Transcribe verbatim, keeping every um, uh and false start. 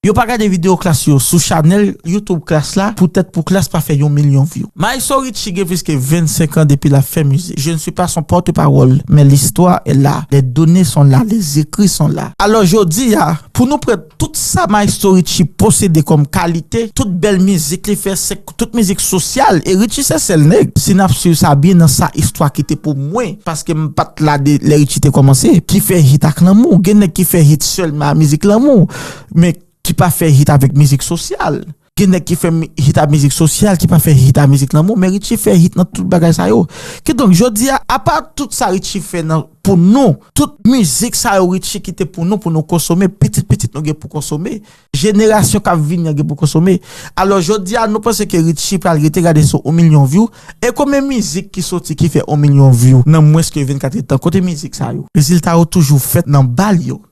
Yo pa gade videyo Klass yo sou chanèl YouTube Klass la, poutèt pou Klass pa fè yon milyon view. Maestro Richie gen plis ke vennsenk an depi l ap fè mizik. Je ne suis pas son porte-parole, mais l'histoire est là. Les données sont là, les écrits sont là. Alò, jodi a, pou nou pran tout sa Maestro Richie posede kòm kalite, tout bèl mizik li fè, se tout mizik sosyal, e Richie se sèl nèg, si n ap swiv sa byen nan sa istwa ki te pou mwen, paske m pa t la de lè Richie te kòmanse, ki fè hit ak lanmou. Gen nèg ki fè hit sèlman a mizik lanmou, men ki pa fè hit avèk mizik sosyal. Gen nèg ki fè mi- hit a mizik sosyal, ki pa fè hit a mizik lanmou, men Richie fè hit nan tout bagay sa yo. Kidonk, jodi a, apa tout sa Richie fè nan, pou nou, tout mizik sa yo Richie kite pou nou, pou nou konsome, pitit pitit nou gen pou konsome, jenerasyon k ap vini an gen pou konsome. Alò, jodi a, nou panse ke Richie pral rete gade sou yon milyon view? E konbyen mizik ki soti ki fè yon milyon view nan mwens ke vennkat èdtan? Kote mizik sa yo? Rezilta yo toujou fèt nan bal yo.